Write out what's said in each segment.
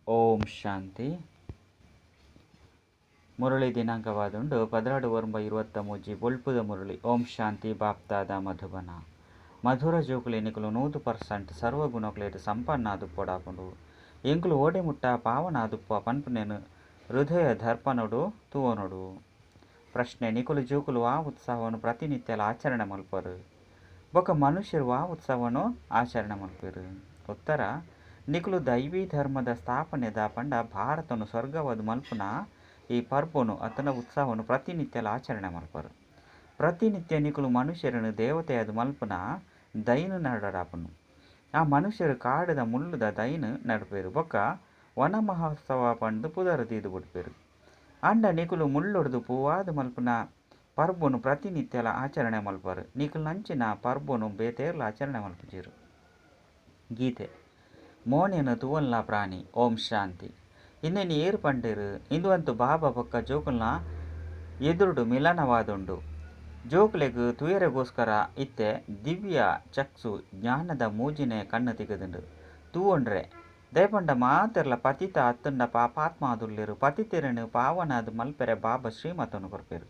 ಓಂ ಶಾಂತಿ. ಮುರಳಿ ದಿನಾಂಕವಾದುಂಡು 12/9/23. ಬೊಳ್ಪುದ ಮುರಳಿ. ಓಂ ಶಾಂತಿ. ಬಾಪ್ತಾದ ಮಧುಬನ. ಮಧುರ ಜೋಕುಲೆ, ನಿಕುಲು 100% ಸರ್ವಗುಣಕ್ಲೇಟ್ ಸಂಪನ್ನಾದುಪ್ಪೊಡಾಪುಂಡು. ಎಂಕುಲು ಓಡೆ ಮುಟ್ಟ ಪಾವನಾದುಪ್ಪ ಪನ್ಪುನೇನು ಹೃದಯ ದರ್ಪಣಡು ತೂವೊನೊಡು. ಪ್ರಶ್ನೆ: ನಿಕುಲು ಜೋಕುಲು ವಾ ಉತ್ಸವನು ಪ್ರತಿನಿತ್ಯಲ ಆಚರಣೆ ಮಲ್ಪರು? ಬೊಕ ಮನುಷ್ಯರು ವಾ ಉತ್ಸವನು ಆಚರಣೆ ಮಲ್ಪೆರು? ಉತ್ತರ: ನಿಕುಲು ದೈವಿ ಧರ್ಮದ ಸ್ಥಾಪನೆದ ಪಂಡ ಭಾರತನು ಸ್ವರ್ಗವಾದ ಮಲ್ಪುನ ಈ ಪರ್ಬನು ಅತನ ಉತ್ಸವನು ಪ್ರತಿನಿತ್ಯಲ ಆಚರಣೆ ಮಲ್ಪರು. ಪ್ರತಿನಿತ್ಯ ನಿಕುಲು ಮನುಷ್ಯರನ್ನು ದೇವತೆಯಾದ ಮಲ್ಪುನ ದೈನ ನಡಡಾಪುನು. ಆ ಮನುಷ್ಯರು ಕಾಡದ ಮುಳ್ಳುದ ದೈನ ನಡ್ಪೇರು. ಬೊಕ್ಕ ವನ ಮಹೋತ್ಸವ ಪಂದು ಪುದರ್ ದೀದು ಬಿಡ್ಪೇರು. ಅಂಡ ನಿಕುಲು ಮುಳ್ಳುಡ್ದು ಪೂವಾದ ಮಲ್ಪುನ ಪರ್ಬನು ಪ್ರತಿನಿತ್ಯಲ ಆಚರಣೆ ಮಲ್ಪರು. ನಿಕುಲು ನಂಚಿನ ಪರ್ಬನು ಬೇತೇರ್ಲ ಆಚರಣೆ ಮಲ್ಪುಜೀರು. ಗೀತೆ ಮೋನೆನು ತುವನ್ಲ ಪ್ರಾಣಿ. ಓಂ ಶಾಂತಿ. ಇಂದೆನ್ ಏರು ಪಂಡೇರು? ಇಂದು ಬಾಬಾ ಬೊಕ್ಕ ಜೋಕುಲ್ನ ಎದುರುಡು ಮಿಲನವಾದುಂಡು. ಜೋಕುಲೆಗ್ ತುಯರೆಗೋಸ್ಕರ ಇತ್ತೆ ದಿವ್ಯ ಚಕ್ಸು ಜ್ಞಾನದ ಮೂಜಿನೆ ಕಣ್ಣು ತಿಗದುಂಡು ತೂವೊಂಡ್ರೆ. ದಯಪಂಡ ಮಾತೆರ್ಲ ಪತಿತ ಅತ್ತಂಡ ಪಾಪಾತ್ಮ ಆದುಲ್ಲೇರು. ಪತಿತೆರೆನು ಪಾವನಾದ್ ಮಲ್ಪೆರೆ ಬಾಬಾ ಶ್ರೀಮತನು ಕೊರ್ಪೆರು.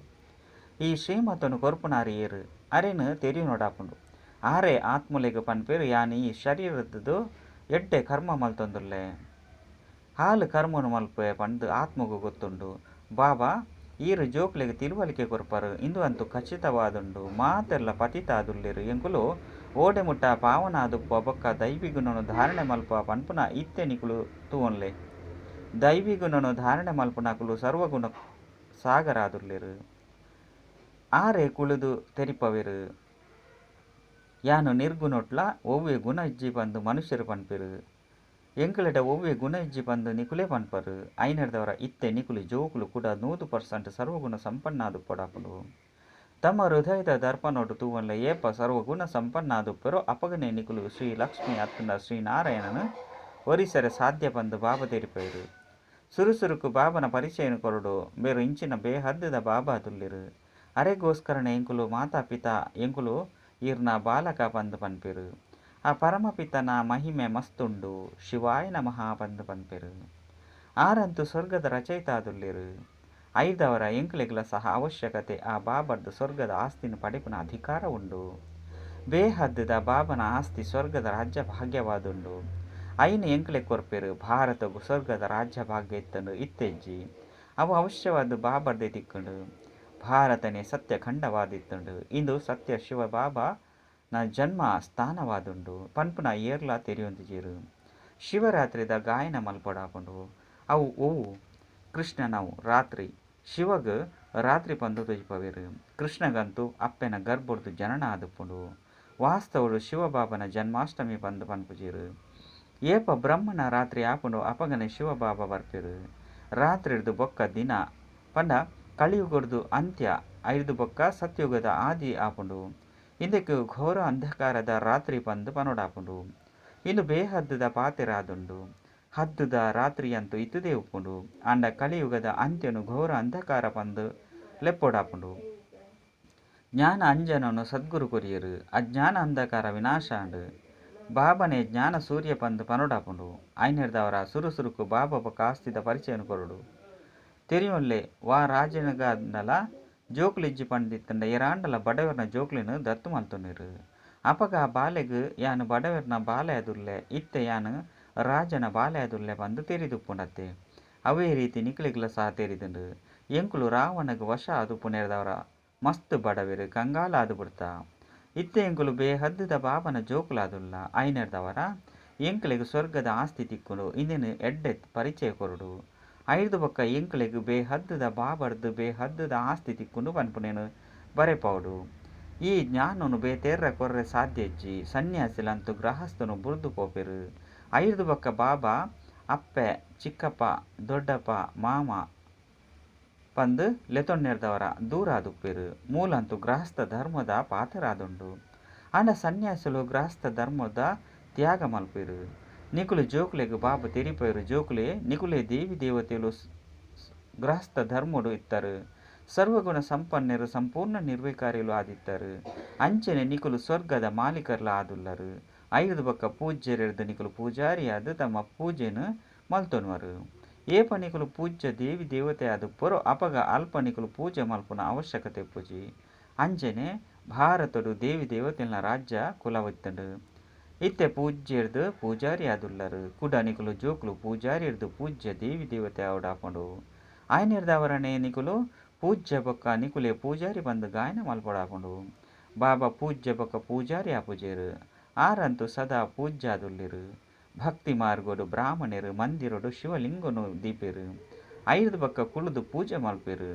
ಈ ಶ್ರೀಮತನು ಕೊರ್ಪುನಾರು ಏರು ಅರೆನು ತೆರಿಯೊನೊಡಾಪುಂಡು. ಆರೆ ಆತ್ಮಲೆಗ್ ಪನ್ಪೆರು, ಯಾನ್ ಈ ಶರೀರದ್ದು ಎಡ್ಡೆ ಕರ್ಮ ಮಲ್ತೊಂದುಲ್ಲೆ, ಹಾಲು ಕರ್ಮನು ಮಲ್ಪೆ ಪಂದು ಆತ್ಮಗು ಗೊತ್ತುಂಡು. ಬಾಬಾ ಈರು ಜೋಕ್ಲೆಗ್ ತಿಳುವಳಿಕೆ ಕೊರ್ಪರು. ಇಂದು ಅಂತೂ ಖಚಿತವಾದುಂಡು. ಮಾತೆರ್ಲ ಪತಿತ ಆದುಲ್ಲೇರು. ಎಂಕುಲು ಓಡೆ ಮುಟ್ಟ ಪಾವನಾದುಪ್ಪ ಬೊಕ್ಕ ದೈವಿಗುಣನು ಧಾರಣೆ ಮಲ್ಪ ಪನ್ಪುನ ಇತ್ತೆ ನಿಕುಲು ತೂವೊನ್ಲೆ. ದೈವಿಗುಣನು ಧಾರಣೆ ಮಲ್ಪುನಕುಲು ಸರ್ವಗುಣ ಸಾಗರಾದುಲ್ಲೇರು. ಆರೆ ಕುಳಿದು ತೆರಿಪವೆರು. ಯಾನು ನಿರ್ಗುಣೊಟ್ಲ ಒವ್ವೆ ಗುಣ ಇಜ್ಜಿ ಪಂದು ಮನುಷ್ಯರು ಪನ್ಪೆರು. ಎಂಕಲೆಡ ಒವ್ವೆ ಗುಣ ಇಜ್ಜಿ ಪಂದು ನಿಕುಲೇ ಪನ್ಪರು. ಐನರ್ದವರ ಇತ್ತೆ ನಿಕುಲು ಜೋಕುಲು ಕೂಡ 100% ಸರ್ವಗುಣ ಸಂಪನ್ನಾದುಪ್ಪಡಾಪುಂಡು. ತಮ್ಮ ಹೃದಯದ ದರ್ಪಣೋಡು ತೂವನ್ಲೆ. ಏಪ ಸರ್ವಗುಣ ಸಂಪನ್ನಾದುಪ್ಪರೋ ಅಪಗನೆ ನಿಕುಲು ಶ್ರೀ ಲಕ್ಷ್ಮಿ ಅತ್ತಂಡ ಶ್ರೀನಾರಾಯಣನು ಒರಿಸರೆ ಸಾಧ್ಯ ಪಂದು ಬಾಬಾ ತೆರಿಪೈರು. ಸುರುಸುರುಕು ಬಾಬನ ಪರಿಚಯನ ಕೊರಡು. ಬೇರು ಇಂಚಿನ ಬೇಹದ್ದದ ಬಾಬಾ ತುಲ್ಲಿರು. ಅರೆಗೋಸ್ಕರನೆ ಎಂಕುಲು ಮಾತಾ ಪಿತಾ ಎಂಕುಲು ಈರ್ನ ಬಾಲಕ ಪಂದು ಪನ್ಪೆರು. ಆ ಪರಮಪಿತನ ಮಹಿಮೆ ಮಸ್ತುಂಡು. ಶಿವಾಯ ನಮಃ ಪಂದು ಪನ್ಪೆರು. ಆರಂತು ಸ್ವರ್ಗದ ರಚಯಿತ ಆದುಲ್ಲೇರು. ಐದವರ ಎಂಕುಲೆಗ್ಲ ಸಹ ಅವಶ್ಯಕತೆ ಆ ಬಾಬರ್ದು ಸ್ವರ್ಗದ ಆಸ್ತಿನ ಪಡೆಪುನ ಅಧಿಕಾರ ಉಂಡು. ಬೇಹದ್ದದ ಬಾಬನ ಆಸ್ತಿ ಸ್ವರ್ಗದ ರಾಜ್ಯ ಭಾಗ್ಯವಾದುಂಡು. ಐನ ಎಂಕುಲೆ ಕೊರ್ಪೆರು. ಭಾರತಗು ಸ್ವರ್ಗದ ರಾಜ್ಯ ಭಾಗ್ಯ ಇತ್ತಂಡು ಇತ್ತೆಜ್ಜಿ. ಅವು ಅವಶ್ಯವಾದ ಬಾಬರ್ದೆ ತಿಕ್ಕುಂಡು. ಭಾರತನೇ ಸತ್ಯಖಂಡವಾದಿತ್ತುಂಡು. ಇಂದು ಸತ್ಯ ಶಿವ ಬಾಬಾ ನ ಜನ್ಮ ಸ್ಥಾನವಾದುಂಡು ಪನ್ಪುನ ಏರ್ಲಾ ತೆರಿಯೊಂದಿಜೀರು. ಶಿವರಾತ್ರಿದ ಗಾಯನ ಮಲ್ಪೊಡಾಪುಂಡು. ಅವು ಒವು ಕೃಷ್ಣನವು ರಾತ್ರಿ. ಶಿವಗ್ ರಾತ್ರಿ ಪಂದು ತೊಜಿಪವೇರು. ಕೃಷ್ಣಗಂತೂ ಅಪ್ಪೆನ ಗರ್ಭೊಡ್ದು ಜನನ ಆದುಪ್ಪುಂಡು. ವಾಸ್ತವಡು ಶಿವಬಾಬನ ಜನ್ಮಾಷ್ಟಮಿ ಪಂದು ಪನ್ಪುಜೀರು. ಏಪ ಬ್ರಹ್ಮನ ರಾತ್ರಿ ಆಪುಂಡು ಅಪಗನೆ ಶಿವಬಾಬಾ ಬರ್ಪೆರು. ರಾತ್ರಿಡ್ದು ಬೊಕ್ಕ ದಿನ ಪಂಡ ಕಳಿಯುಗಡ್ದು ಅಂತ್ಯ ಐದು ಬೊಕ್ಕ ಸತ್ಯುಗದ ಆದಿ ಆಪುಂಡು. ಇಂದಕ್ಕೆ ಘೋರ ಅಂಧಕಾರದ ರಾತ್ರಿ ಪಂದು ಪನೊಡಾಪುಂಡು. ಇಂದು ಬೇಹದ್ದುದ ಪಾತೆರಾದುಂಡು. ಹದ್ದುದ ರಾತ್ರಿಯಂತೂ ಇತ್ತುದೇ ಉಪ್ಪುಂಡು. ಅಂಡ ಕಲಿಯುಗದ ಅಂತ್ಯನು ಘೋರ ಅಂಧಕಾರ ಪಂದು ಲೆಪ್ಪೊಡಾಪುಂಡು. ಜ್ಞಾನ ಅಂಜನನು ಸದ್ಗುರು ಕೊರಿಯರು. ಅಜ್ಞಾನ ಅಂಧಕಾರ ವಿನಾಶ ಅಂಡು. ಬಾಬನೆ ಜ್ಞಾನ ಸೂರ್ಯ ಪಂದು ಪನೊಡಾಪುಂಡು. ಐನೆರ್ದವರ ಸುರುಸುರುಕು ಬಾಬಾ ಬೊಕ್ಕ ಆಸ್ತಿದ ಪರಿಚಯನು ಕೊರಡು. ತೆರಿಯೊಲ್ಲೆ ವಾ ರಾಜನಗಾಂಡಲ ಜೋಕುಲಿಜ್ಜಿ ಪಂಡಿತ್ತಂಡ ಏರಾಂಡಲ ಬಡವರ್ನ ಜೋಕ್ಲಿನ ದತ್ತು ಮಲ್ತೊನ್ನೆರು. ಅಪಗ ಆ ಬಾಲೆಗ್ ಯಾನು ಬಡವರ್ನ ಬಾಲೆ ಅದುಲ್ಲೆ, ಇತ್ತೆ ಯಾನು ರಾಜನ ಬಾಲೆ ಅದುಲ್ಲೆ ಪಂದು ತೆರಿದುಪ್ಪುಂಡತ್ತೆ. ಅವೇ ರೀತಿ ನಿಕುಲೆಗ್ಲ ಸಹ ತೆರಿದುಂಡು. ಎಂಕುಲು ರಾವಣಗ್ ವಶ ಆದುಪ್ಪುನೆರ್ದವರ ಮಸ್ತ್ ಬಡವೆರು ಕಂಗಾಲ ಆದು ಬಿಡ್ತಾ. ಇತ್ತೆ ಎಂಕುಲು ಬೇಹದ್ದುದ ಬಾಬನ ಜೋಕುಲಾದುಲ್ಲ. ಐನೆರ್ದವರ ಎಂಕುಲೆಗ್ ಸ್ವರ್ಗದ ಆಸ್ತಿ ತಿಕ್ಕುಂಡು. ಇಂದೆನು ಎಡ್ಡೆ ಪರಿಚಯ ಕೊರಡು. ಐದು ಬೊಕ್ಕ ಎಂಕುಲೆಗ್ ಬೇಹದ್ದುದ ಬಾಬರ್ದು ಬೇಹದ್ದುದ ಆಸ್ತಿ ತಿಕ್ಕುಂಡು ಪನ್ಪುನೇನು ಬರೆಪೌಡು. ಈ ಜ್ಞಾನನು ಬೇತೇರ್ರ ಕೊರ್ರೆ ಸಾಧ್ಯ ಇಜ್ಜಿ. ಸನ್ಯಾಸಿಲಂತು ಗೃಹಸ್ಥನು ಬುರ್ದು ಪೋಪೆರು. ಐದು ಬೊಕ್ಕ ಬಾಬಾ ಅಪ್ಪೆ ಚಿಕ್ಕಪ್ಪ ದೊಡ್ಡಪ್ಪ ಮಾಮ ಪಂದು ಲೆತೊನ್ನೆರ್ದವರ ದೂರಾದುಪ್ಪೆರು. ಮೂಲಂತು ಗೃಹಸ್ಥ ಧರ್ಮದ ಪಾತೆರಾದುಂಡು. ಆಂಡ ಸನ್ಯಾಸಿಲು ಗೃಹಸ್ಥ ಧರ್ಮದ ತ್ಯಾಗ ಮಲ್ಪೆರು. ನಿಕುಲು ಜೋಕುಲೆಗ್ ಬಾಬಾ ತೆರಿಪೈರು. ಜೋಕುಲೆ ನಿಕುಲೆ ದೇವಿ ದೇವತೆಲು ಗೃಹಸ್ಥ ಧರ್ಮಡು ಇತ್ತರು. ಸರ್ವಗುಣ ಸಂಪನ್ನರು ಸಂಪೂರ್ಣ ನಿರ್ವಿಕಾರಿಲು ಆದಿತ್ತರು. ಅಂಚನೆ ನಿಕುಲು ಸ್ವರ್ಗದ ಮಾಲೀಕರ್ಲ ಆದುಲ್ಲರು. ಐದು ಬೊಕ್ಕ ಪೂಜ್ಯರೆರ್ದು ನಿಕುಲು ಪೂಜಾರಿಯಾದ ತಮ್ಮ ಪೂಜೆನು ಮಲ್ತೊನುವರು. ಏಪ ನಿಕುಲು ಪೂಜ್ಯ ದೇವಿ ದೇವತೆ ಆದುಪ್ಪರು ಅಪಗ ಅಲ್ಪ ನಿಕುಲು ಪೂಜೆ ಮಲ್ಪುನ ಅವಶ್ಯಕತೆ ಇಪ್ಪುಜಿ. ಅಂಚನೆ ಭಾರತೊಡು ದೇವಿ ದೇವತೆಲ್ನ ರಾಜ್ಯ ಕುಲವಿತ್ತುಂಡು. ಇತ್ತೆ ಪೂಜ್ಯರ್ದ್ ಪೂಜಾರಿ ಆದುಲ್ಲರು. ಕುಡ ನಿಕುಲು ಜೋಕುಲು ಪೂಜಾರಿರ್ದ್ ಪೂಜ್ಯ ದೇವಿ ದೇವತೆ ಆವೊಡಾಪುಂಡು. ಆಯನೆರ್ದಾವರನೇ ನಿಕುಲು ಪೂಜ್ಯ ಬೊಕ್ಕ ನಿಕುಲೆ ಪೂಜಾರಿ ಪಂದ್ ಗಾಯನ ಮಲ್ಪೊಡಾಪುಂಡು. ಬಾಬಾ ಪೂಜ್ಯ ಬೊಕ್ಕ ಪೂಜಾರಿ ಆಪುಜೆರ್. ಆರಂತೂ ಸದಾ ಪೂಜ್ಯಾದುಲ್ಲೆರ್. ಭಕ್ತಿ ಮಾರ್ಗಡು ಬ್ರಾಹ್ಮಣರು ಮಂದಿರಡು ಶಿವಲಿಂಗನು ದೀಪೆರ್. ಐರ್ದ್ ಬೊಕ್ಕ ಕುಲ್ಲುದು ಪೂಜೆ ಮಲ್ಪೆರ್.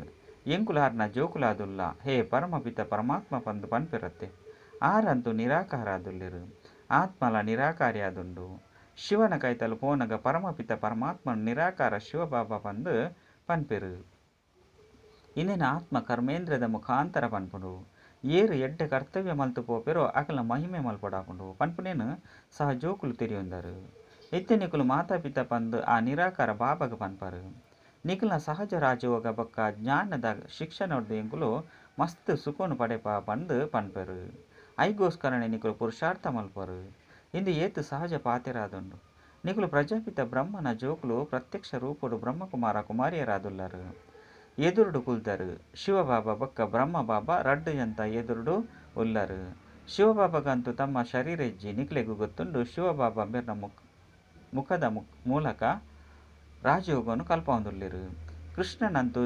ಎಂಕುಲು ಆರ್ನ ಜೋಕುಲಾದುಲ್ಲ ಹೇ ಪರಮಪಿತ ಪರಮಾತ್ಮ ಪಂದ್ ಪನ್ಪೆರತ್ತೆ. ಆರಂತೂ ನಿರಾಕಾರ ಆದುಲ್ಲೆರ್. ಆತ್ಮಲ ನಿರಾಕಾರಿ ಆದುಂಡು. ಶಿವನ ಕೈತಲ್ ಪೋನಗ ಪರಮಪಿತ ಪರಮಾತ್ಮನ ನಿರಾಕಾರ ಶಿವಬಾಬಾ ಪಂದ್ ಪನ್ಪೆರ್. ಇಂದೆನ ಆತ್ಮ ಕರ್ಮೇಂದ್ರಿಯದ ಮುಖಾಂತರ ಪನ್ಪುಂಡು. ಏರ್ ಎಡ್ಡೆ ಕರ್ತವ್ಯ ಮಲ್ತ್ ಪೋಪೆರೋ ಅಕಲ್ನ ಮಹಿಮೆ ಮಲ್ಪೊಡಾಪುಂಡು ಪನ್ಪುನೇನು ಸಹ ಜೋಕುಲು ತೆರಿಯೊಂದರು. ಇತ್ತೆ ನಿಕುಲು ಮಾತಾಪಿತ ಪಂದ್ ಆ ನಿರಾಕಾರ ಬಾಬಾಗ ಪನ್ಪರು. ನಿಕುಲ್ನ ಸಹಜ ರಾಜಯೋಗ ಬೊಕ್ಕ ಜ್ಞಾನದ ಶಿಕ್ಷಣೊರ್ದು ಎಂಕುಲು ಮಸ್ತ್ ಸುಖನು ಪಡೆಪ ಪಂದ್ ಪನ್ಪೆರ್. ಐಗೋಸ್ಕರನೇ ನಿಕುಲು ಪುರುಷಾರ್ಥ ಮಲ್ಪರು. ಇಂದು ಏತ್ ಸಹಜ ಪಾತೆರಾದುಂಡು. ನಿಕುಲು ಪ್ರಜಾಪಿತ ಬ್ರಹ್ಮನ ಜೋಕುಲು ಪ್ರತ್ಯಕ್ಷ ರೂಪೊಡು ಬ್ರಹ್ಮಕುಮಾರ ಕುಮಾರಿಯರಾದುಲ್ಲರು. ಎದುರುಡು ಕುಲ್ದರು. ಶಿವಬಾಬಾ ಬೊಕ್ಕ ಬ್ರಹ್ಮ ಬಾಬಾ ರಡ್ಡ್ ಜಂತ ಎದುರುಡು ಉಲ್ಲರು. ಶಿವಬಾಬಾಗಂತೂ ತಮ್ಮ ಶರೀರ ಇಜ್ಜಿ. ನಿಕ್ಲೆಗ್ ಗೊತ್ತುಂಡು ಶಿವಬಾಬಾ ಮೆರ್ನ ಮುಖದ ಮೂಲಕ ರಾಜಯೋಗನು ಕಲ್ಪವೊಂದುಲ್ಲೆರ್. ಕೃಷ್ಣನಂತೂ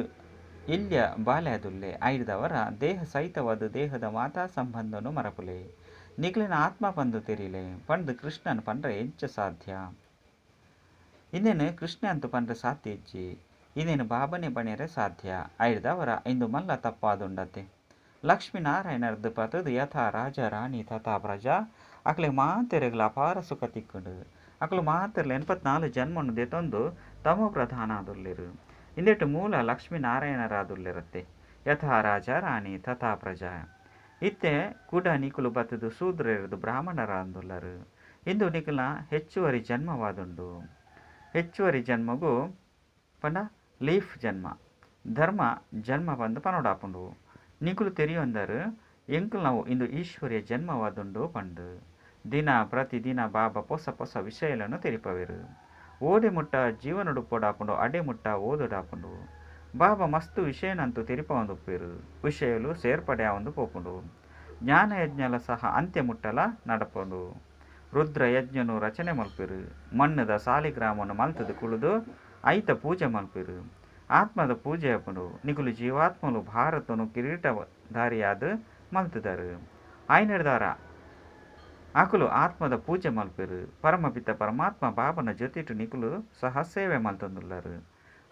ಎಲ್ಯ ಬಾಲ್ಯದುಲ್ಲೆ. ಐರ್ದವರ ದೇಹ ಸಹಿತವಾದ ದೇಹದ ಮಾತಾ ಸಂಬಂಧನು ಮರಪುಲೆ. ನಿಕ್ಲೆನ ಆತ್ಮ ಪಂದ್ ತೆರಿಲೆ ಪಂದ್ ಕೃಷ್ಣನ್ ಪಂಡ್ರೆ ಎಂಚ ಸಾಧ್ಯ. ಇಂದೆನ್ ಕೃಷ್ಣ ಅಂತೂ ಪಂಡ್ರೆ ಸಾಧ್ಯ ಇಜ್ಜಿ. ಇಂದೆನ್ ಬಾಬನೆ ಪಣಿಯರೆ ಸಾಧ್ಯ. ಐರ್ದವರ ಇಂದು ಮಲ್ಲ ತಪ್ಪಾದುಂಡತೆ. ಲಕ್ಷ್ಮೀನಾರಾಯಣರ್ದ್ ಪತದು ಯಥಾ ರಾಜ ರಾಣಿ ತಥಾ ಪ್ರಜಾ ಅಕ್ಲೆಗ್ ಮಾತೆರೆಗ್ಲ ಅಪಾರ ಸುಖ ತಿಕ್ಕುಂಡು. ಅಕುಲು ಮಾತೆರ್ಲ 84 ಜನ್ಮನು ದೆತೊಂದು ತಮೋ ಪ್ರಧಾನ ಆದುಲ್ಲೆರ್. ಇಂದೆಟ್ ಮೂಲ ಲಕ್ಷ್ಮೀನಾರಾಯಣರಾದುಲ್ಲೆರತ್ತೆ. ಯಥಾ ರಾಜ ರಾಣಿ ತಥಾ ಪ್ರಜಾ. ಇತ್ತೆ ಕುಡ ನಿಕುಲು ಬತ್ತುದು ಶೂದ್ರೆರ್ದ್ ಬ್ರಾಹ್ಮಣರಾದುಲ್ಲರು. ಇಂದು ನಿಕುಲ್ನ ಹೆಚ್ಚುವರಿ ಜನ್ಮವಾದುಂಡು. ಹೆಚ್ಚುವರಿ ಜನ್ಮಗು ಪಂಡ ಲೀಫ್ ಜನ್ಮ ಧರ್ಮ ಜನ್ಮ ಪಂದ್ ಪನೊಡಾಪುಂಡು. ನಿಕುಲು ತೆರಿಯೊಂದರು ಎಂಕುಲ್ನವು ಇಂದು ಈಶ್ವರ್ಯ ಜನ್ಮವಾದುಂಡು ಪಂದ್. ದಿನ ಪ್ರತಿದಿನ ಬಾಬಾ ಪೊಸ ಪೊಸ ವಿಷಯಗಳನ್ನು ತೆರಿಪವೆರು. ಓಡೆ ಮುಟ್ಟ ಜೀವನೊಡುಪ್ಪೊಡಾಪುಂಡು ಅಡೆ ಮುಟ್ಟ ಓದೊಡಾಪುಂಡು. ಬಾಬಾ ಮಸ್ತ್ ವಿಷಯನಂತೂ ತೆರಿಪವೊಂದುಪ್ಪೆರು. ವಿಷಯಲು ಸೇರ್ಪಡೆ ಆವೊಂದು ಪೋಪುಂಡು. ಜ್ಞಾನಯಜ್ಞಲ ಸಹ ಅಂತ್ಯ ಮುಟ್ಟಲ ನಡಪುಂಡು. ರುದ್ರ ಯಜ್ಞನು ರಚನೆ ಮಲ್ಪೆರು. ಮಣ್ಣುದ ಸಾಲಿಗ್ರಾಮನು ಮಲ್ತದು ಕುಳುದು ಐತ ಪೂಜೆ ಮಲ್ಪೆರು. ಆತ್ಮದ ಪೂಜೆ ಆಪುಂಡು. ನಿಕುಲು ಜೀವಾತ್ಮಲು ಭಾರತನು ಕಿರೀಟಧಾರಿಯಾದ ಮಲ್ತುದರು. ಆಯ್ನೆರ್ದಾರ ಅಕುಲು ಆತ್ಮದ ಪೂಜೆ ಮಲ್ಪೆರು. ಪರಮಪಿತ ಪರಮಾತ್ಮ ಬಾಬನ ಜೊತೆಟು ನಿಕುಲು ಸಹ ಸೇವೆ ಮಲ್ತೊಂದುಲ್ಲರು.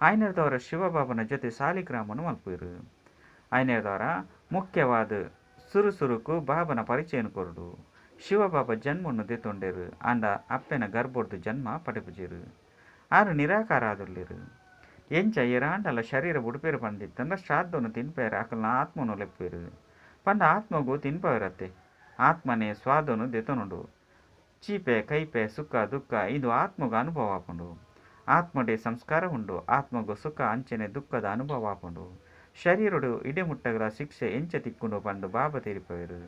ಆಯ್ನೆರ್ದವರ ಶಿವಬಾಬನ ಜೊತೆ ಸಾಲಿಗ್ರಾಮನು ಮಲ್ಪೆರು. ಆಯ್ನೆರ್ದವರ ಮುಖ್ಯವಾದ ಸುರುಸುರುಕು ಬಾಬನ ಪರಿಚಯನ ಕೊರಡು. ಶಿವಬಾಬಾ ಜನ್ಮನ್ನು ದೆತೊಂಡೆರು. ಆಂಡ ಅಪ್ಪೆನ ಗರ್ಭೊರ್ದು ಜನ್ಮ ಪಡೆಪುಜೆರು. ಆರು ನಿರಾಕಾರ ಆದುಲ್ಲೆರು. ಎಂಚ ಏರಾಂಡಲ ಶರೀರ ಬುಡುಪೇರು ಪಂದಿತ್ತಂಡ ಶ್ರಾದ್ದನು ತಿನ್ಪೇರು ಅಕಲ್ನ ಆತ್ಮನು ಲೆಪ್ಪೇರು. ಪಂಡ ಆತ್ಮಗು ತಿನ್ಪವರತ್ತೆ. ಆತ್ಮನೇ ಸ್ವಾದನು ದೆತೊನುಂಡು. ಚೀಪೆ ಕೈಪೆ ಸುಖ ದುಃಖ ಇದು ಆತ್ಮಗ ಅನುಭವ ಆಪುಂಡು. ಆತ್ಮಡೆ ಸಂಸ್ಕಾರ ಉಂಡು. ಆತ್ಮಗು ಸುಖ ಅಂಚನೆ ದುಃಖದ ಅನುಭವ ಆಪುಂಡು. ಶರೀರಡು ಇಡೆಮುಟ್ಟಗಲ ಶಿಕ್ಷೆ ಎಂಚ ತಿಕ್ಕುಂಡು ಪಂದು ಬಾಬಾ ತೆರಿಪವೆರು.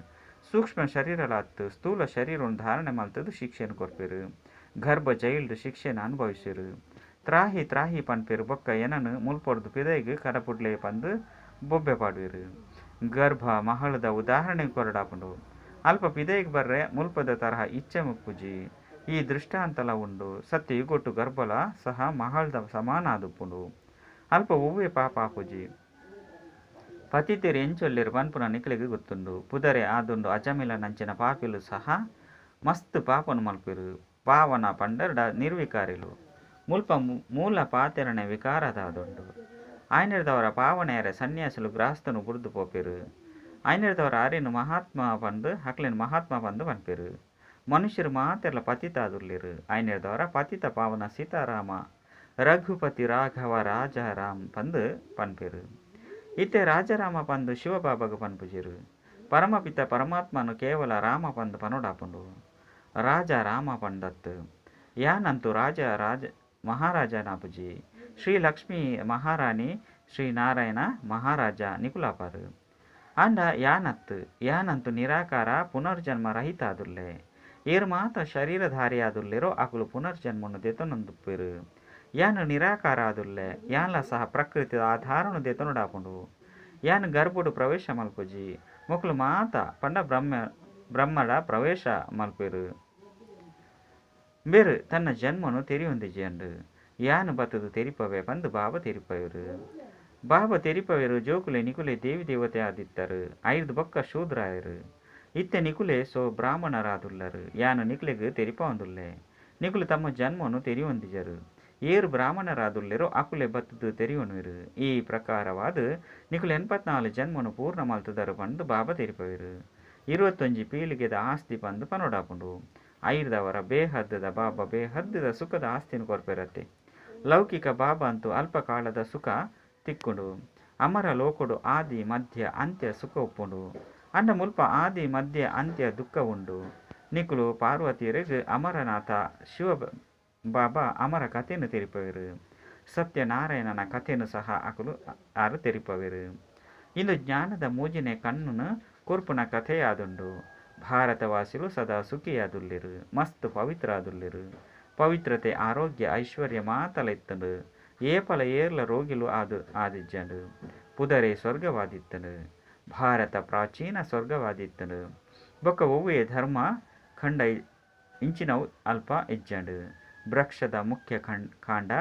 ಸೂಕ್ಷ್ಮ ಶರೀರಲಾತ್ ಸ್ಥೂಲ ಶರೀರವನ್ನು ಧಾರಣೆ ಮಲ್ತದು ಶಿಕ್ಷೆಯನ್ನು ಕೊರ್ಪೆರು. ಗರ್ಭ ಜೈಲ್ಡ್ ಶಿಕ್ಷೆಯನ್ನು ಅನುಭವಿಸಿರು. ತ್ರಾಹಿ ತ್ರಾಹಿ ಪನ್ಪೆರು ಬೊಕ್ಕ ಎನನು ಮುಲ್ಪೊರ್ದು ಪಿದೈಗ್ ಕಡಪುಡ್ಲೆ ಪಂದು ಬೊಬ್ಬೆ ಪಾಡುವೆರು. ಗರ್ಭ ಮಹಳದ ಉದಾಹರಣೆ ಕೊರಡಾಪುಂಡು. ಅಲ್ಪ ಪಿದೈಗ್ ಬರ್ರೆ ಮುಲ್ಪದ ತರಹ ಇಚ್ಛೆ ಮುಪ್ಪುಜಿ. ಈ ದೃಷ್ಟಾಂತಲ ಉಂಡು. ಸತ್ಯಯುಗೊಟ್ಟು ಗರ್ಭಲ ಸಹ ಮಹಳದ ಸಮಾನ ಆದುಪ್ಪುಂಡು. ಅಲ್ಪ ಒವ್ವೆ ಪಾಪ ಆಪುಜಿ. ಪತಿತೆರು ಎಂಚೊಲ್ಲೆರು ಪನ್ಪುನ ನಿಕ್ಲೆಗ್ ಗೊತ್ತುಂಡು. ಪುದರೆ ಆದುಂಡು ಅಜಮಿಲ ನಂಚಿನ ಪಾಪಿಲು ಸಹ ಮಸ್ತ್ ಪಾಪನು ಮಲ್ಪೆರು. ಪಾವನ ಪಂಡರ್ಡ ನಿರ್ವಿಕಾರಿಲು. ಮುಲ್ಪ ಮೂಲ ಪಾತೆರಣೆ ವಿಕಾರದಾದುಂಡು. ಆಯ್ನೆರ್ದವರ ಪಾವನೆಯರೆ ಸನ್ಯಾಸಿಲು ಗೃಹಸ್ಥನು ಬುಡ್ದು ಪೋಪೆರು. ಆಯ್ನೆರ್ದವರ ಅರೆನು ಮಹಾತ್ಮ ಪಂದು ಅಕ್ಲೆನ್ ಮಹಾತ್ಮ ಪಂದು ಪನ್ಪೆರು. ಮನುಷ್ಯರು ಮಾತೆರ್ಲ ಪತಿತಾದುಲ್ಲೆರು. ಆಯ್ನೆರ್ದವರ ಪತಿತ ಪಾವನ ಸೀತಾರಾಮ ರಘುಪತಿ ರಾಘವ ರಾಜಾರಾಮ್ ಪಂದು ಪನ್ಪೆರು. ಇತ್ತೆ ರಾಜಾರಾಮ ಪಂದು ಶಿವಬಾಬಾಗ ಪನ್ಪುಜೆರು. ಪರಮಪಿತ ಪರಮಾತ್ಮನು ಕೇವಲ ರಾಮ ಪಂದು ಪನೊಡಾಪುಂಡು. ರಾಜ ರಾಮ ಪಂದತ್ತು. ಯಾನಂತೂ ರಾಜ ರಾಜ ಮಹಾರಾಜನಾಪುಜಿ. ಶ್ರೀ ಲಕ್ಷ್ಮೀ ಮಹಾರಾಣಿ ಶ್ರೀ ನಾರಾಯಣ ಮಹಾರಾಜ ನಿಕುಲಾಪರು. ಆಂಡ ಯಾನತ್ತು ಯಾನಂತು ನಿರಾಕಾರ ಪುನರ್ಜನ್ಮ ರಹಿತ ಆದುಲ್ಲೆ. ಏರು ಮಾತ ಶರೀರಧಾರಿ ಆದುಲ್ಲೆರೋ ಅಕುಲು ಪುನರ್ಜನ್ಮನು ದೆತೊನೊಂದುಪ್ಪೆರು. ಯಾನ್ ನಿರಾಕಾರ ಆದುಲ್ಲೆ. ಯಾನ್ಲ ಸಹ ಪ್ರಕೃತಿದ ಆಧಾರನು ದೆತೊನೊಡಾಪುಂಡು. ಯಾನ್ ಗರ್ಭೊಡು ಪ್ರವೇಶ ಮಲ್ಪುಜಿ. ಮೊಕುಲು ಮಾತ ಪಂಡ ಬ್ರಹ್ಮಡ ಪ್ರವೇಶ ಮಲ್ಪೆರು. ಬೇರು ತನ್ನ ಜನ್ಮನು ತೆರಿಯೊಂದಿಜೆಂಡು. ಯಾನ್ ಬತ್ತದು ತೆರಿಪವೆ ಪಂದು ಬಾಬಾ ತೆರಿಪವೆರು. ಬಾಬಾ ತೆರಿಪವೆರು ಜೋಕುಲೆ ನಿಕುಲೆ ದೇವಿ ದೇವತೆ ಆದಿತ್ತರು. ಐರ್ದ್ ಬೊಕ್ಕ ಶೂದ್ರಾಯರು. ಇತ್ತೆ ನಿಕುಲೆ ಸೋ ಬ್ರಾಹ್ಮಣರಾದುಲ್ಲರು. ಯಾನ್ ನಿಕುಲೆಗ್ ತೆರಿಪವಂದುಲ್ಲೆ. ನಿಕುಲು ತಮ್ಮ ಜನ್ಮನು ತೆರಿಯೊಂದಿಜರು. ಏರು ಬ್ರಾಹ್ಮಣರಾದುಲ್ಲೆರೋ ಅಕುಲೆ ಬತ್ತದು ತೆರಿಯೊನುವೆರು. ಈ ಪ್ರಕಾರವಾದ ನಿಕುಲು 84 ಜನ್ಮನು ಪೂರ್ಣ ಮಲ್ತದರು ಪಂದು ಬಾಬಾ ತೆರಿಪವೆರು. 21 ಪೀಳಿಗೆದ ಆಸ್ತಿ ಪಂದು ಪನೊಡಾಪುಂಡು. ಐರ್ದವರ ಬೇಹದ್ದದ ಬಾಬಾ ಬೇಹದ್ದದ ಸುಖದ ಆಸ್ತಿನ ಕೊರ್ಪೆರತ್ತೆ. ಲೌಕಿಕ ಬಾಬಾ ಅಂತೂ ಅಲ್ಪ ಕಾಲದ ಸುಖ ತಿಕ್ಕುಂಡು. ಅಮರ ಲೋಕೊಡು ಆದಿ ಮಧ್ಯ ಅಂತ್ಯ ಸುಖ ಉಪ್ಪುಂಡು. ಅಂಡ ಮುಲ್ಪ ಆದಿ ಮಧ್ಯ ಅಂತ್ಯ ದುಃಖ ಉಂಡು. ನಿಕುಲು ಪಾರ್ವತಿಯರಿಗೆ ಅಮರನಾಥ ಶಿವ ಬಾಬಾ ಅಮರ ಕಥೆಯನ್ನು ತೆರಿಪವೆರು. ಸತ್ಯನಾರಾಯಣನ ಕಥೆಯನ್ನು ಸಹ ಅಕುಲು ಆರು ತೆರಿಪವೆರು. ಇಂದು ಜ್ಞಾನದ ಮೂಜಿನೆ ಕಣ್ಣನ್ನು ಕೊರ್ಪುನ ಕಥೆಯಾದುಂಡು. ಭಾರತವಾಸಿಲು ಸದಾ ಸುಖಿಯಾದುಲ್ಲೆರು, ಮಸ್ತ್ ಪವಿತ್ರ ಆದುಲ್ಲೆರು. ಪವಿತ್ರತೆ ಆರೋಗ್ಯ ಐಶ್ವರ್ಯ ಮಾತಲ ಇತ್ತಂಡು. ಏಪಲ ಏರ್ಲ ರೋಗಿಲು ಆದಿಜ್ಜಂಡು. ಪುದರೆ ಸ್ವರ್ಗವಾದಿತ್ತಂಡು. ಭಾರತ ಪ್ರಾಚೀನ ಸ್ವರ್ಗವಾದಿತ್ತಂಡು. ಬೊಕ್ಕ ಒವ್ವೇ ಧರ್ಮ ಖಂಡ ಇಂಚಿನವು ಅಲ್ಪ ಇಜ್ಜಂಡು. ವೃಕ್ಷದ ಮುಖ್ಯ ಕಾಂಡ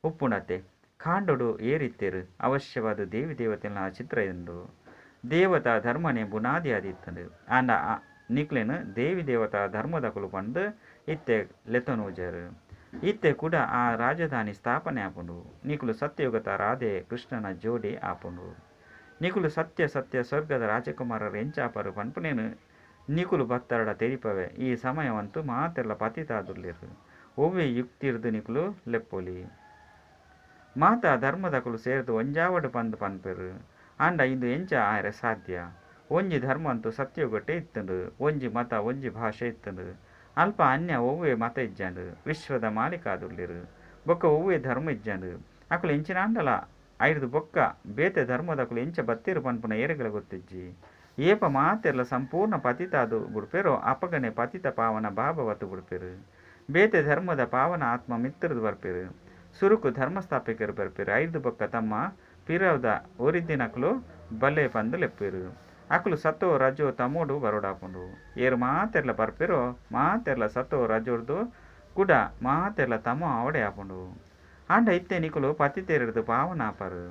ಉಪ್ಪುಣತೆ. ಕಾಂಡೊಡು ಏರಿತ್ತೇರು ಅವಶ್ಯವಾದ ದೇವಿ ದೇವತೆನ ಚಿತ್ರ ಉಂಡು. ದೇವತಾ ಧರ್ಮನೇ ಬುನಾದಿ ಆದಿತ್ತಂಡು. ಆಂಡ ನಿಕ್ಲೆನು ದೇವಿ ದೇವತಾ ಧರ್ಮದಕುಲು ಪಂದು ಇತ್ತೆ ಲೆತೊನೂಜರು. ಇತ್ತೆ ಕೂಡ ಆ ರಾಜಧಾನಿ ಸ್ಥಾಪನೆ ಆಪುಂಡು. ನಿಕುಲು ಸತ್ಯಯುಗತ ರಾಧೆ ಕೃಷ್ಣನ ಜೋಡಿ ಆಪುಂಡು. ನಿಕುಲು ಸತ್ಯ ಸತ್ಯ ಸ್ವರ್ಗದ ರಾಜಕುಮಾರರು ಎಂಚಾಪರು ಪನ್ಪುನೇನು ನಿಕುಲು ಭಕ್ತರಡ ತೆರಿಪವೆ. ಈ ಸಮಯವಂತೂ ಮಾತೆಲ್ಲ ಪತಿತಾದುಲ್ಲೆರು. ಒವ್ವೆ ಯುಕ್ತಿರ್ದು ನಿಕುಲು ಲೆಪ್ಪೊಲಿ. ಮಾತಾ ಧರ್ಮದಕುಲು ಸೇರ್ದು ಒಂಜಾವಡು ಪಂದು ಪನ್ಪೆರು. ಆಂಡ ಇಂದು ಎಂಚ ಆಯರೆ ಸಾಧ್ಯ? ಒಂಜಿ ಧರ್ಮ ಅಂತೂ ಸತ್ಯಯುಗಟ್ಟೆ ಇತ್ತಂಡು. ಒಂಜಿ ಮತ ಒಂಜಿ ಭಾಷೆ ಇತ್ತಂಡು. ಅಲ್ಪ ಅನ್ಯ ಒವ್ವೆ ಮತ ಇಜ್ಜಂಡು. ವಿಶ್ವದ ಮಾಲೀಕ ಆದುಲ್ಲೆರು. ಬೊಕ್ಕ ಒವ್ವೆ ಧರ್ಮ ಇಜ್ಜಂಡು. ಅಕುಲು ಎಂಚಿನಾಂಡಲ ಐರ್ದು ಬೊಕ್ಕ ಬೇತೆ ಧರ್ಮದಕುಲು ಎಂಚ ಬತ್ತೀರು ಪನ್ಪುನ ಏರೆಗಳ ಗೊತ್ತಿಜ್ಜಿ. ಏಪ ಮಾತೆರ್ಲ ಸಂಪೂರ್ಣ ಪತಿತಾದು ಬುಡ್ಪೆರೋ ಅಪಗನೆ ಪತಿತ ಪಾವನ ಬಾಬವತ್ತು ಬುಡ್ಪೆರು. ಬೇತೆ ಧರ್ಮದ ಪಾವನ ಆತ್ಮ ಮಿತ್ರದು ಬರ್ಪೆರು. ಸುರುಕು ಧರ್ಮಸ್ಥಾಪಕರು ಬರ್ಪೆರು. ಐರ್ದು ಬೊಕ್ಕ ತಮ್ಮ ಪಿರವದ ಒರಿದಿನಕುಲು ಬಲೆ ಪಂದು ಲೆಪ್ಪೆರು. ಅಕುಲು ಸತೋ ರಜೋ ತಮೋಡು ಬರೋಡಾಪುಂಡು. ಏರು ಮಾತೆರ್ಲ ಬರ್ಪೆರೋ ಮಾತೆರ್ಲ ಸತೋ ರಜೋರ್ದು ಕೂಡ ಮಾತೆರ್ಲ ತಮೋ ಆವಡೆ ಆಪುಂಡು. ಆಂಡ ಇತ್ತೆ ನಿಕುಲು ಪತಿತೇರಿಡ್ದು ಪಾವನಾಪರು.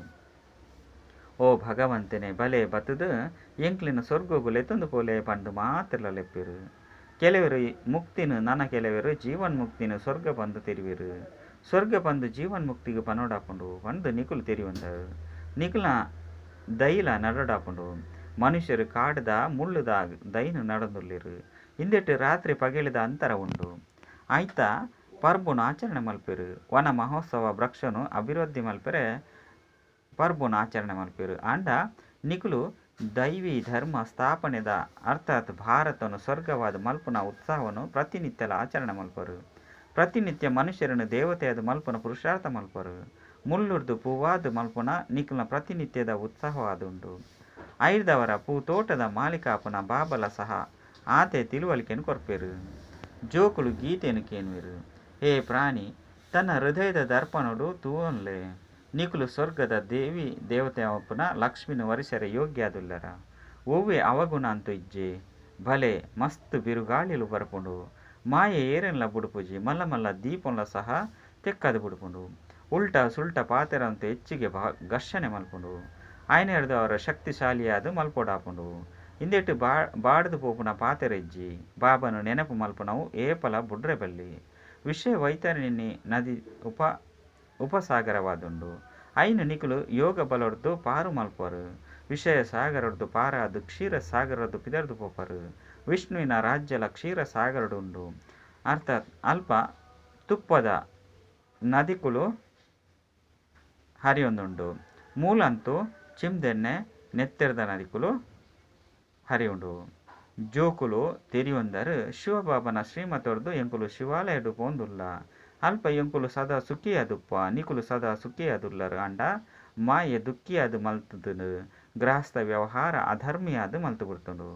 ಓ ಭಗವಂತನೆ ಬಲೆ ಬತ್ತದು ಎಂಕ್ಲಿನ ಸ್ವರ್ಗೋಗು ಲೆತ್ತೊಂದು ಪೋಲೆ ಪಂದು ಮಾತೆರ್ಲ ಲೆಪ್ಪೆರು. ಕೆಲವರು ಮುಕ್ತಿನ ನನ ಕೆಲವರು ಜೀವನ್ ಮುಕ್ತಿನ ಸ್ವರ್ಗ ಪಂದು ತೆರಿವೆರು. ಸ್ವರ್ಗ ಪಂದು ಜೀವನ್ ಮುಕ್ತಿಗೆ ಪನೋಡಾಪುಂಡು ಪಂದು ನಿಕುಲು ತೆರಿವಂದರು. ನಿಕುಲ ದೈಲ ನಡೋಡಾಪುಂಡು. ಮನುಷ್ಯರು ಕಾಡ್ದ ಮುಳ್ಳುದ ದೈನು ನಡಂದುಲ್ಲೆರು. ಇಂದೆಟ್ಟು ರಾತ್ರಿ ಪಗೆಳಿದ ಅಂತರ ಉಂಡು. ಆಯ್ತಾ ಪರ್ಬುನು ಆಚರಣೆ ಮಲ್ಪೆರು. ವನ ಮಹೋತ್ಸವ ವೃಕ್ಷನು ಅಭಿವೃದ್ಧಿ ಮಲ್ಪೆರೆ ಪರ್ಬುನು ಆಚರಣೆ ಮಲ್ಪೆರು. ಆಂಡ ನಿಕುಲು ದೈವಿ ಧರ್ಮ ಸ್ಥಾಪನೆದ ಅರ್ಥಾತ್ ಭಾರತನು ಸ್ವರ್ಗವಾದ ಮಲ್ಪುನ ಉತ್ಸಾಹವನ್ನು ಪ್ರತಿನಿತ್ಯಲ ಆಚರಣೆ ಮಲ್ಪರು. ಪ್ರತಿನಿತ್ಯ ಮನುಷ್ಯರನ್ನು ದೇವತೆಯಾದ ಮಲ್ಪುನ ಪುರುಷಾರ್ಥ ಮಲ್ಪರು. ಮುಳ್ಳುರ್ದು ಪೂವಾದ ಮಲ್ಪುನ ನಿಕುಲ್ನ ಪ್ರತಿನಿತ್ಯದ ಉತ್ಸಾಹವಾದುಂಡು. ಐರ್ದವರ ಪೂ ತೋಟದ ಮಾಲೀಕಾಪುನ ಬಾಬಲ ಸಹ ಆತೆ ತಿಳುವಳಿಕೆಯನ್ನು ಕೊರ್ಪೆರು. ಜೋಕುಲು ಗೀತೆಯನ್ನು ಕೇನುವೆರು. ಹೇ ಪ್ರಾಣಿ ತನ್ನ ಹೃದಯದ ದರ್ಪಣೋಡು ತೂವನ್ಲೆ. ನಿಕುಲು ಸ್ವರ್ಗದ ದೇವಿ ದೇವತೆಯಪ್ಪನ ಲಕ್ಷ್ಮಿನ ವರಿಸರೆ ಯೋಗ್ಯಾದುಲ್ಲರ. ಒವ್ವೆ ಅವಗುಣ ಅಂತೂ ಇಜ್ಜೆ. ಭಲೆ ಮಸ್ತ್ ಬಿರುಗಾಳಿಲು ಬರ್ಪುಂಡು. ಮಾಯೆ ಏರೆನ್ಲ ಬುಡುಪುಜಿ. ಮಲ್ಲ ಮಲ್ಲ ದೀಪಂಲ ಸಹ ತೆಕ್ಕದು ಬುಡುಪುಂಡು. ಉಲ್ಟಾ ಸುಲ್ಟ ಪಾತೆರಂತೂ ಹೆಚ್ಚಿಗೆ ಘರ್ಷಣೆ ಮಲ್ಪುಂಡು. ಆಯ್ನೆರ್ದು ಅವರ ಶಕ್ತಿಶಾಲಿಯಾದ ಮಲ್ಪೊಡಾಪುಂಡು. ಇಂದೆಟ್ಟು ಬಾಡ್ದು ಪೋಪುನ ಪಾತೆರ ಇಜ್ಜಿ. ಬಾಬನು ನೆನಪು ಮಲ್ಪುನವು ಏಪಲ ಬುಡ್ರೆ ಬಲ್ಲಿ. ವಿಷಯ ವೈತರಣಿ ನದಿ ಉಪಸಾಗರವಾದುಂಡು. ಐನು ನಿಕುಲು ಯೋಗ ಬಲೊಡ್ದು ಪಾರು ಮಲ್ಪರು. ವಿಷಯ ಸಾಗರೊಡ್ದು ಪಾರಾದು ಕ್ಷೀರ ಸಾಗರೊಡ್ದು ಪಿದರ್ದು ಪೋಪರು. ವಿಷ್ಣುವಿನ ರಾಜ್ಯಲ ಕ್ಷೀರ ಸಾಗರಡುಂಡು. ಅರ್ಥಾತ್ ಅಲ್ಪ ತುಪ್ಪದ ನದಿಕುಲು ಹರಿಯೊಂದುಂಡು. ಮೂಲಂತೂ ಚಿಮ್ದೆಣ್ಣೆ ನೆತ್ತೆರ್ದ ನದಿಕುಲು ಹರಿಯುಂಡು. ಜೋಕುಲು ತೆರಿಯೊಂದರು ಶಿವಬಾಬನ ಶ್ರೀಮತೊರ್ದು ಎಂಕುಲು ಶಿವಾಲಯಡು ಪೋಂದುಲ್ಲ. ಅಲ್ಪ ಎಂಕುಲು ಸದಾ ಸುಖಿಯಾದುಪ್ಪ. ನಿಕುಲು ಸದಾ ಸುಖಿಯಾದುಲ್ಲರು. ಅಂಡ ಮಾಯೆ ದುಃಖಿಯಾದ ಮಲ್ತುದುಂಡು. ಗೃಹಸ್ಥ ವ್ಯವಹಾರ ಅಧರ್ಮಿಯಾದ ಮಲ್ತು ಬಿಡ್ತುಂಡು.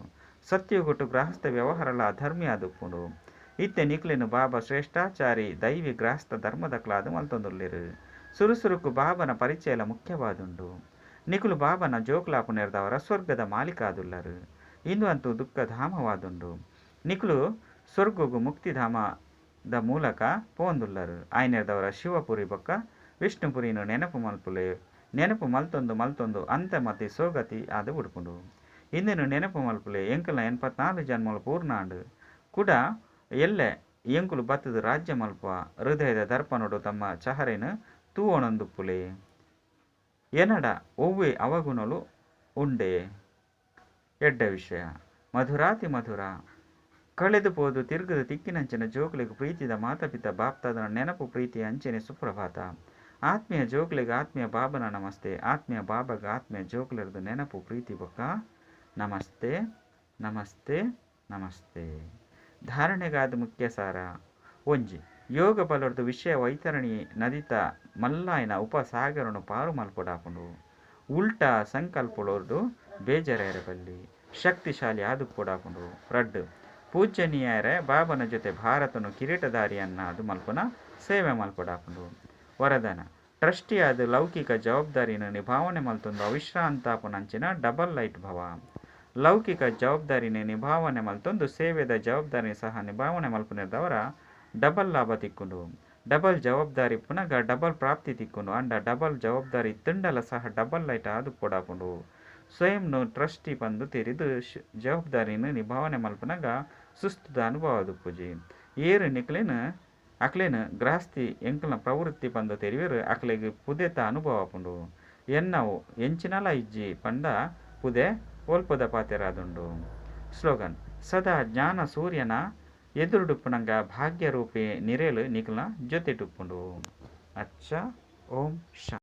ಸತ್ಯಯುಗಟ್ಟು ಗೃಹಸ್ಥ ವ್ಯವಹಾರಲ ಅಧರ್ಮಿಯಾದುಪ್ಪುಂಡು. ಇತ್ತೆ ನಿಕ್ಲೆನ್ ಬಾಬಾ ಶ್ರೇಷ್ಠಾಚಾರಿ ದೈವಿ ಗೃಹಸ್ಥ ಧರ್ಮದಕ್ಲಾದ್ ಮಲ್ತೊಂದುಲ್ಲೆರ್. ಸುರು ಸುರುಕು ಬಾಬನ ಪರಿಚಯಲ ಮುಖ್ಯವಾದುಂಡು. ನಿಕುಲು ಬಾಬನ ಜೋಕುಲಾಪುನೆರ್ದಾವರ ಸ್ವರ್ಗದ ಮಾಲೀಕ ಆದುಲ್ಲರ್. ಇಂದು ಅಂತೂ ದುಃಖಧಾಮವಾದುಂಡು. ನಿಕುಲು ಸ್ವರ್ಗೊಗು ಮುಕ್ತಿಧಾಮದ ಮೂಲಕ ಪೋವೊಂದುಲ್ಲರ್. ಆಯನೆರ್ದಾವರ ಶಿವಪುರಿ ಬೊಕ್ಕ ವಿಷ್ಣುಪುರಿನ್ ನೆನಪು ಮಲ್ಪುಲೆ. ನೆನಪು ಮಲ್ತೊಂದು ಮಲ್ತೊಂದು ಅಂತಮತಿ ಸೋಗತಿ ಆದ್ ಬುಡ್ಪುಂಡು. ಇಂದೆನ್ ನೆನಪು ಮಲ್ಪುಲೆ, ಎಂಕಲ್ನ 84 ಜನ್ಮಲು ಪೂರ್ಣ ಆಂಡ್. ಕುಡ ಎಲ್ಲೆ ಎಂಕುಲು ಬತ್ತುದು ರಾಜ್ಯ ಮಲ್ಪುವ. ಹೃದಯದ ದರ್ಪಣೊಡು ತಮ್ಮ ಚಹರೆನ್ ತೂವೊನೊಂದುಪ್ಪುಲೆ. ಎನಡ ಒವ್ವೆ ಅವಗುಣಲು ಉಂಡೆ? ಎಡ್ಡೆ ವಿಷಯ. ಮಧುರಾತಿ ಮಧುರ. ಕಳೆದು ಪೋದು ತಿರ್ಗದ ತಿಕ್ಕಿನಂಚಿನ ಜೋಕುಲೆಗ್ ಪ್ರೀತಿದ ಮಾತಾಪಿತ ಬಾಪ್ತಾದನ ನೆನಪು ಪ್ರೀತಿ ಅಂಚನೆ ಸುಪ್ರಭಾತ. ಆತ್ಮೀಯ ಜೋಕುಲೆಗ್ ಆತ್ಮೀಯ ಬಾಬನ ನಮಸ್ತೆ. ಆತ್ಮೀಯ ಬಾಬಾಗ್ ಆತ್ಮೀಯ ಜೋಕುಲೆರ್ದ್ ನೆನಪು ಪ್ರೀತಿ ಬೊಕ್ಕ ನಮಸ್ತೆ ನಮಸ್ತೆ ನಮಸ್ತೆ. ಧಾರಣೆಗಾದ್ ಮುಖ್ಯ ಸಾರ. ಒಂಜಿ. ಯೋಗ ಬಲೊರ್ದು ವಿಷಯ ವೈತರಣಿ ನದಿತ ಮಲ್ಲಾಯಿನ ಉಪಸಾಗರನು ಪಾರು ಮಲ್ಪೊಡಾಪುಂಡು. ಉಲ್ಟಾ ಸಂಕಲ್ಪೊಲೊರ್ದು ಬೇಜಾರಾಯೆರೆ ಬಲ್ಲಿ. ಶಕ್ತಿಶಾಲಿ ಆದುಪ್ಪೊಡಾಪುಂಡು. ರಡ್ಡ್. ಪೂಜನೀಯೆರೆ ಬಾಬನ ಜೊತೆ ಭಾರತನು ಕಿರೀಟಧಾರಿಯನ್ನಾದ್ ಮಲ್ಪುನ ಸೇವೆ ಮಲ್ಪೊಡಾಪುಂಡು. ವರದಾನ. ಟ್ರಸ್ಟಿಯಾದ್ ಲೌಕಿಕ ಜವಾಬ್ದಾರಿನ್ ನಿಭಾವಣೆ ಮಲ್ತೊಂದು ಅವಿಶ್ರಾಂತಾಪುನಂಚಿನ ಡಬಲ್ ಲೈಟ್ ಭವ. ಲೌಕಿಕ ಜವಾಬ್ದಾರಿನ್ ನಿಭಾವಣೆ ಮಲ್ತೊಂದು ಸೇವೆದ ಜವಾಬ್ದಾರಿನ್ ಸಹ ನಿಭಾವಣೆ ಮಲ್ಪುನೆರ್ದಾವರ ಡಬಲ್ ಲಾಭ ತಿಕ್ಕುಂಡು. ಡಬಲ್ ಜವಾಬ್ದಾರಿ ಇಪ್ಪುನಗ ಡಬಲ್ ಪ್ರಾಪ್ತಿ ತಿಕ್ಕುಂಡು. ಆಂಡ ಡಬಲ್ ಜವಾಬ್ದಾರಿ ಇತ್ತುಂಡಲ ಸಹ ಡಬಲ್ ಲೈಟ್ ಆದುಪ್ಪೊಡಾಪುಂಡು. ಸ್ವಯಂನು ಟ್ರಸ್ಟಿ ಪಂದ್ ತೆರಿದು ಜವಾಬ್ದಾರಿನ್ ನಿಭಾವಣೆ ಮಲ್ಪುನಗ ಸುಸ್ತುದ ಅನುಭವ ಆದುಪ್ಪುಜಿ. ಏರ್ ನಿಕ್ಲೆನ್ ಅಕ್ಲೆನ್ ಗೃಹಸ್ಥಿ ಎಂಕಲ್ನ ಪ್ರವೃತ್ತಿ ಪಂದ್ ತೆರಿವೆರ್ ಅಕ್ಲೆಗ್ ಪುದೆತ ಅನುಭವ ಆಪುಂಡು. ಎನ್ನವು ಎಂಚಿನಲ ಇಜ್ಜಿ ಪಂಡ ಪುದೆ ಒಲ್ಪದ ಪಾತೆರಾದುಂಡು. ಸ್ಲೋಗನ್. ಸದಾ ಜ್ಞಾನ ಸೂರ್ಯನ ಎದುರುಡುಪ್ಪುನಗ ಭಾಗ್ಯರೂಪಿ ನಿರೆಲ್ ನಿಕಲ್ನ ಜೊತೆಟುಪ್ಪುಂಡು. ಅಚ್ಚ ಓಂ ಶಾಂತಿ.